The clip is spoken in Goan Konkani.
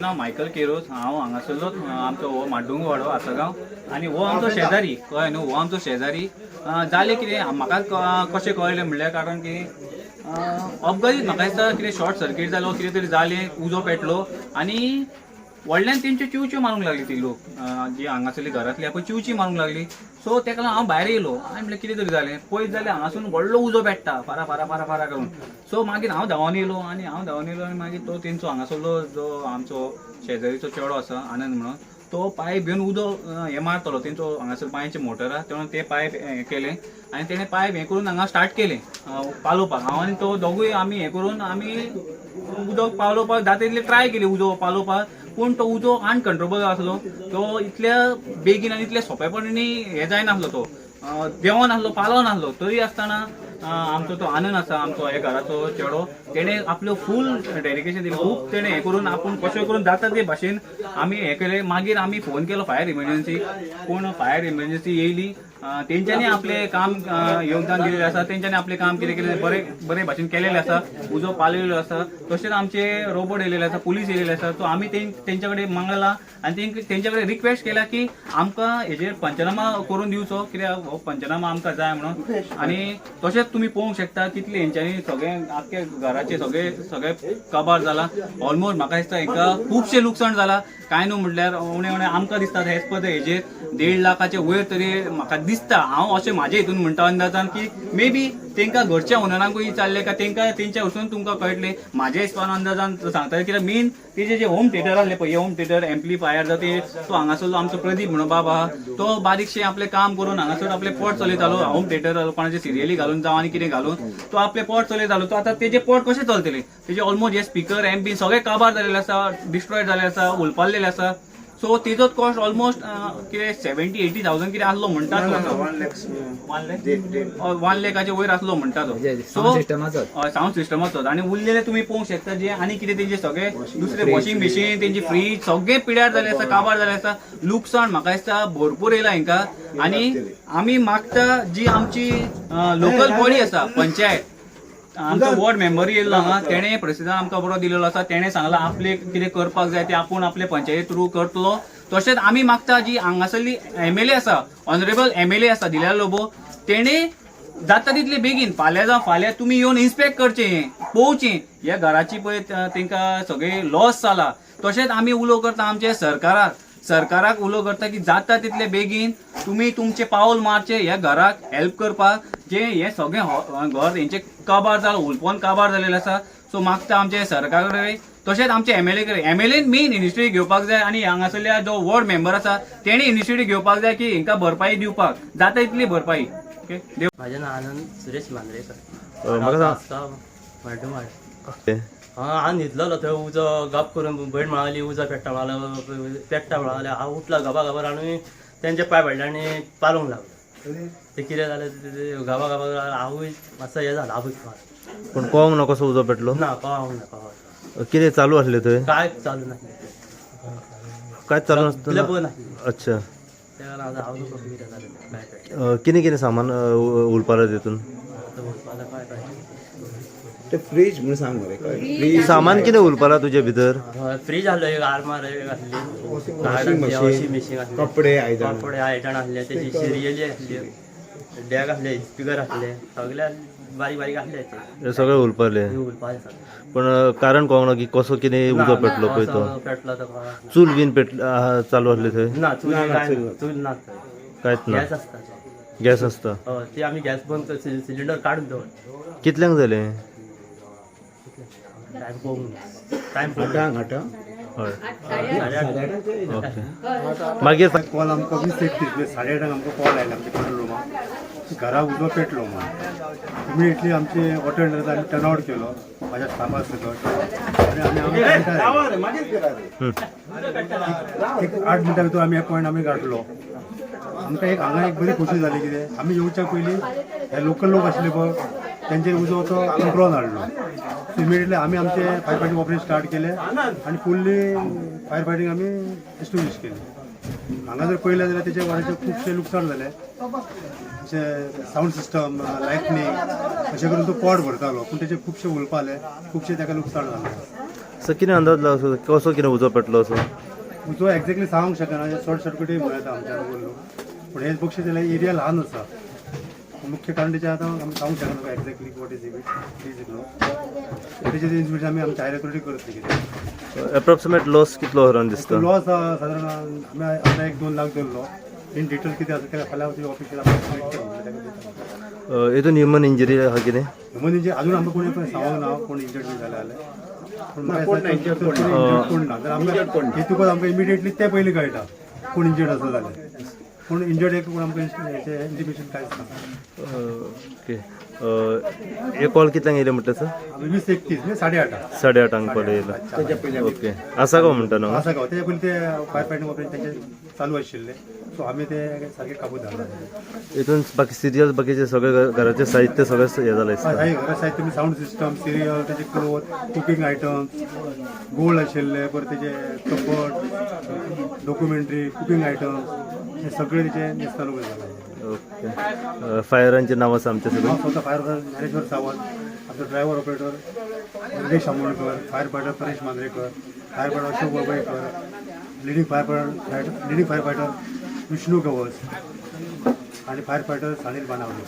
नांव मायकल केरोज. हांव हांगासरलोच. आमचो हो माड्डुंग वाडो, आसगांव, आनी हो आमचो शेजारी, कळ्ळें न्हू? हो आमचो शेजारी. जालें कितें, म्हाका कशें कळ्ळें म्हणल्यार, कारण की अपघातीत म्हाका दिसता कितें शॉर्ट सर्कीट जालो, कितें तरी जालें, उजो पेटलो आनी व्हडल्यान तेंच्यो चिवच्यो मारूंक लागली ती लोक, जी हांगासरली घरांतली पळय, चिवची मारूंक लागली. सो तेका लागून हांव भायर येयलो आनी म्हणलें कितें तरी जालें. पळयत जाल्यार हांगासून व्हडलो उजो पेट्टा, फारा फारा फारा फारा करून. सो मागीर हांव धांवन येयलो आनी हांव धांवन येयलो आनी मागीर तो तेंचो हांगासरलो जो आमचो शेजारीचो चेडो आसा, आनंद म्हणून, तो पायप घेवन उदक हें मारतलो. तेंचो हांगासर बांयचे मोटर आहा, तेणें ते पायप हें केलें आनी तेणें पायप हें करून हांगा स्टार्ट केलें पालोवपाक. हांव आनी तो दोगूय आमी हें करून आमी उदक पालोवपाक जाता तितलें ट्राय केली उजो पालोवपाक, पूण तो उजो अनकंट्रोलेबल आसलो. तो इतल्या बेगीन आनी इतल्या सोंपेपणांनी हें जायनासलो, तो देंवनासलो, पालवनासलो. तरी आसतना आमचो तो आनंद आसा, आमचो हे घराचो चेडो, तेणें आपलो फूल डेडिकेशन दिलें. खूब तेणें हें करून आपूण कशें करून जाता ते भाशेन आमी हें केलें. मागीर आमी फोन केलो फायर इमर्जन्सी, पूण फायर इमर्जन्सी येयली. तेंच्यांनी आपलें काम योगदान दिलेलें आसा. तेंच्यांनी आपलें काम कितें केलें, बरें बरे भाशेन केलेलें आसा, उजो पालयलेलो आसा. तशेंच आमचे रोबोट येयलेले आसा, पुलीस येयलेले आसा. सो आमी तेंच्या कडेन मागला आनी तेंच्या कडेन रिक्वेस्ट केला की आमकां हेजेर पंचनामा करून दिवचो, कित्याक हो पंचनामा आमकां जाय म्हणून. आनी तशेंच तुमी पळोवंक शकता कितले हेंच्यांनी सगळें आख्खे घराचे सगळे सगळे काबार जाला. ऑलमोस्ट म्हाका दिसता हेंकां खुबशें लुकसाण जाला. कांय न्हू म्हटल्यार उणें उणें आमकां दिसता एज पर हेजेर 1.5 लाखाचे वयर तरी म्हाका दिसता. हांव अशें म्हाजे हितून म्हणटा अंदाजान की मे बी तेंकां घरच्या ओनरांकूय विचारलें काय तेंकां तेंच्या वचून तुमकां कळटलें. म्हाज्या हिसपान अंदाजान सांगता, कित्याक मेन तेजे जे होम थिएटर आहले पळय, होम थिएटर एम्प्लिफायर जावं ते, तो हांगासरलो आमचो प्रदीप म्हणून बाबा आहा, तो बारीकशें आपलें काम करून हांगासर आपलें पोट चलयतालो. होम थिएटर कोणाचे सिरियली घालून जावं आनी कितें घालून तो आपलें पोट चलयतालो. तो आतां तेजें पोट कशें चलतलें? तेजे ऑलमोस्ट हे स्पिकर एम बी सगळे काबार जालेले आसा, डिस्ट्रॉय जाल्ले आसा, उलपाल्लेले आसा. सो तेजोच कॉस्ट ऑलमोस्ट कितें 70-80 थावजंड कितें आसलो म्हणटा तो. 1 लॅक्स. 1 लॅक, 1 लॅकाचे वयर आसलो म्हणटा तो. साउंड सिस्टमाचो. हय, साउंड सिस्टमाचो. आनी उरलेले तुमी पळोवंक शकता जे आनी कितें तेंचे सगळे दुसरे वॉशिंग मशीन, तेंची फ्रीज सगळे पिड्यार जाले आसा, काबार जाले आसा. लुकसाण म्हाका दिसता भरपूर येयला हेंकां. आनी आमी मागता, जी आमची लोकल बॉडी आसा, पंचायत, आमचो वॉर्ड मेंबर येयल्लो हांगा, तेणें प्रेसिडेंट आमकां बरो दिलेलो आसा. तेणें सांगलां आपले कितें करपाक जाय तें आपूण आपले पंचायती थ्रू करतलो. तशेंच आमी मागता, जी हांगासरली एमएलए आसा, ऑनरेबल एमएलए आसा दिल्या लोबो, तेणें जाता तितले बेगीन फाल्यां जावं फाल्यां तुमी येवन इन्स्पेक्ट करचें, हें पळोवचें, ह्या घराची पळय तेंकां सगळें लॉस जाला. तशेंच आमी उलो करता आमच्या सरकाराक, सरकाराक उलो करता की जाता तितले बेगीन तुमी तुमचें पावल मारचें ह्या घराक हेल्प करपाक, जे हें सगळें घर हेंचें काबार जालां, हुलपोन काबार जालेलें आसा. सो मागता आमचे सरकार कडेन, तशेंच आमचे एमएलए कडेन. एमएलएन मेन इनिशिएटीव घेवपाक जाय आनी हांगासरल्या जो वॉर्ड मेंबर आसा तेणे इनिशिएटीव घेवपाक जाय की हांकां भरपाई दिवपाक, जाता तितली भरपाई. ओके, देव. माझे नाव आनंद सुरेश मांद्रेकर. म्हाका सांग. माड्डुमाड. हांव न्हिदलेलो थंय, उजो गप करून भयण म्हणाली उजो पेट्टा म्हणालो, पेट्टा म्हणाले. हांव उठलो गबा गबार आनी तेंचे पांय पडले आनी पालोवंक लागलो. ते कितें जालें, ते गबा गबा, हांवूय मातसो हें जालो, आबूज. पूण कळोंक ना कसो उजो पेटलो? ना, कळोंक ना, कळोंक. कितें चालू आसलें थंय? काय चालू नासलें. कांयच चालू सगळें नासतना? बंद आसलें. तेका लागून हांव तुका कितें जालें तें काय पेटलें. कितें कितें सामान उरपालें तितून? आतां उरपालें काय कळ्ळें. ते फ्रीज म्हणून सांग मरे, फ्रीज. सामान कितें उरपालां तुजे भितर? हय, फ्रीज आसलो एक, आरमार एक आसली. वॉशिंग मशीन, वॉशिंग मशीन आसलें. कपडे, आयदनां. कपडे, आयदनां आसले, तेजी सिरियली आसल्यो, डॅक आसले, स्पिकर आसले, सगळे बारीक बारीक आसले ते. हे सगळें उरपालें? हे उरपालें सगळें. पण कारण कळोंक ना की कसो कितें उजो पेटलो पळय तो? कसो पेटलो तो कळना. चूल बीन पेट चालू आसली थंय? ना, चूल ना, ना, काय चूल ना, ना. चूल ना थंय. कांयच ना? गॅस आसता तो. गॅस आसता? हय, ती आमी गॅस बंद सिलिंडर काडून दवर. कितल्यांक जालें? टायम पळोवंक ना, टायम पळोवंक ना. आठांक, आठांक. हय. 8:30. ओके, मागीर कॉल आमकां 8:40, 8:30 आमकां कॉल आयला आमच्या कंट्रोल रुमाक, घरा उजो पेटलो म्हणून. इमिडिएटली आमचे ऑटो आमी टर्न आवट केलो माझ्या स्टाफा सकट आनी आमी हांगा पॉयंटार आयले. एक 8 मिनटां भितर आमी हे पॉयंट आमी गाठलो. आमकां एक हांगा एक बरी खोशी जाली, कितें आमी येवच्या पयलीं हे लोकल लोक आसले पळय, तेंचेर उजो तो कंट्रोलान हाडलो. इमिडिएटली आमी आमचे फायर फायटींग ऑपरेशन स्टार्ट केलें आनी फुल्ली फायर फायटींग आमी एस्टेब्लीश केली. हांगा जर पळयलें जाल्यार तेच्या वाड्याचें खुबशें लुकसाण जालें, अशें सावंड सिस्टम, लायटनींग अशें करून तो पोट भरतालो, पूण तेचे खुबशे उलपाले, खुबशे ताका लुकसाण जालें. सो कितें अंदाज लागलो कसो कितें उजो पेटलो असो? उजो एक्झॅक्टली सांगूंक शकना, शॉर्ट सर्किटूय म्हणूं येता आमच्या लोक, पूण हे बक्षीस जाल्यार एरिया ल्हान आसा. मुख्य कारण तेचें आतां आमी सांगूंक शकना exactly what is it is no. तेचे इन्स्टिट्यूट आमी आमच्या हायर ऑथॉरिटी करतली कितें. एप्रॉक्सिमेट लॉस कितलो हरण दिसता? लॉस सादारण आमी आतां 1-2 लाख धरलो. इन डिटेल कितें आसा ते फाल्यां ऑफिशियल. हितून ह्युमन इंजरी आहा कितें? ह्युमन इंजरी अजून आमकां कोणी सांगूंक ना कोण इंजर्ड बी जाले जाल्यार. पूण म्हाका दिसता injured कोण ना तर आमकां हेतूकच आमकां इमिडिएटली तें पयलीं कळटा कोण इंजर्ड आसा जाल्यार. पूण इंजर्ड एक कोण आमकां इंटिमेशन कांयच ना. ओके, हे कॉल कितल्यांक येयले म्हटलें सर? आमी 20:31 म्हणजे 8:30. 8:30 कॉल येयला. ओके, आसा गो म्हणटा न्हू? आसा गांव तेच्या पयलीं ते फायर फायटींग ऑपरेशन तेंचे चालू आशिल्लें, सो आमी ते सारकें काबू धाडले. हितून बाकी सिरियल बाकीचे सगळे घराचे साहित्य सगळें हें जालें दिसता. हय, घरा साहित्य तुमी सावंड सिस्टम, सिरियल, तेचे क्लोथ, कुकींग आयटम्स, गोल्ड आशिल्ले, परत तेचे कपबोर्ड, डॉक्युमेंटरी, कुकींग आयटम्स, हे सगळे तेचे नेस्तानुभूत जाले. ओके, फायरांचे नांव आसा आमचे सगळे? हांव स्वता फायर ज्ञानेश्वर सावंत, आमचो driver operator Yogesh Amonkar, fire fighter Paresh Mandrekar, fire fighter Ashok Babaikar, leading fire fighter Vishnu Gawas आणि फायर फायटर सानील बाणावले.